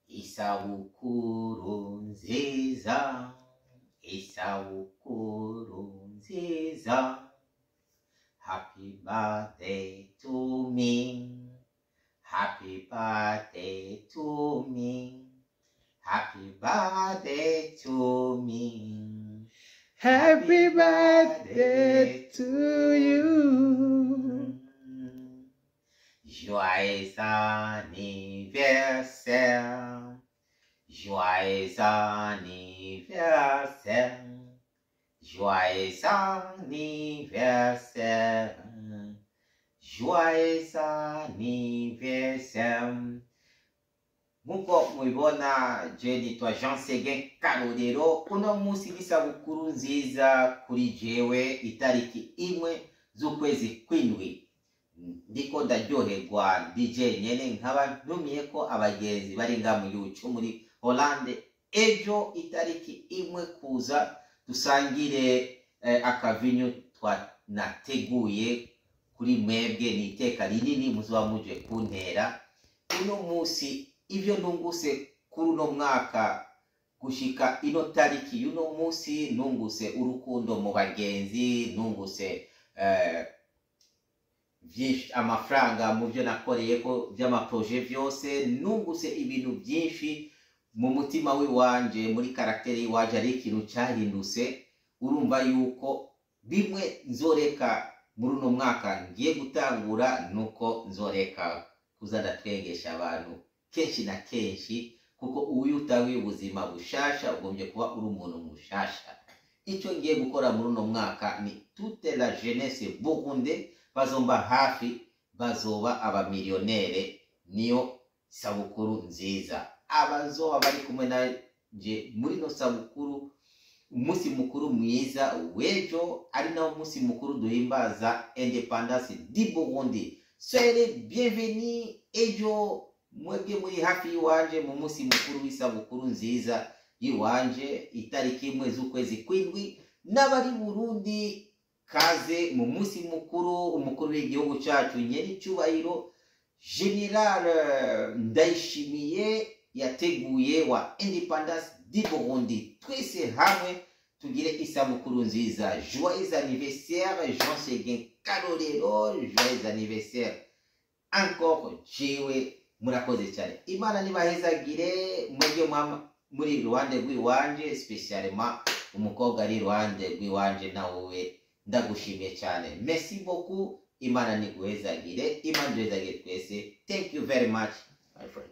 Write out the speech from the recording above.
Isabukuru nziza, isabukuru nziza. Happy birthday to me, happy birthday to me, happy birthday to me. Happy birthday to you. Joyeux anniversaire, joyeux anniversaire, joyeux anniversaire, joyeux anniversaire. Nkuko mubibona, je nitwa Jean Seguin Karorero. Uno munsi n'isabukuru nziza kuri jewe, itariki 1 z'ukwezi kw'indwi. Ndiko ndaryoherwa ndi jenyene, nkaba ntumiye ko abagenzi bari nga mu gihugu cyo muri Hollande ejo itariki 1 kuza dusangire akavinyu twanateguye kuri mwebwe. Ni iteka rinini muzoba muje kuntera. Uno munsi ivyo nunguse kuri uno mwaka gushika ino tariki y'uno munsi, nunguse urukundo mu bagenzi, nunguse vyinshi, amafaranga mu byo nakoreyeko by'amaproje vyose, nunguse ibintu byinshi mu mutima w'iwanje, muri caractère y'iwanje ari ikintu cyahindutse. Urumva yuko bimwe nzoreka muri uno mwaka ngiye gutangura, nuko nzoreka kuza ndatwengesha abantu kenshi na kenshi, kuko uyu utanguye ubuzima bushasha ugombye kuba uri umuntu mushasha. Icyo ngiye gukora muri uno mwaka ni toute la jeunesse burundaise bazomba hafi, bazoba abamiliyonere. Niyo sabukuru nziza. Abazoba bari kumwe nanje muri no sabukuru, umunsi mukuru mwiza w'ejo, ari nawo munsi mukuru duhimbaza indépendance du Burundi. Soyez les bienvenus ejo, mwebwe muri hafi y'iwanje, mu munsi mukuru w'isabukuru nziza y'iwanje, itariki 1 z'ukwezi kw'indwi. N'abari Burundi, kaze mu munsi mukuru. Umukuru w'igihugu cyacu, nyericyubahiro Général Ndayishimiye, yateguye wa indépendance du Burundi. Twese hamwe tugire isabukuru nziza. Joyeux anniversaire Jean Seguin Karorero, joyeux anniversaire encore jewe. Murakoze cyane, Imana nibahezagire mwebwe muri iruhande rw'iwanje, spécialement umukobwa ari iruhande rw'iwanje, nawe ndagushimiye cyane. Merci beaucoup. Imana niguhezagire, Imana duhezagire twese. Thank you very much, my friend.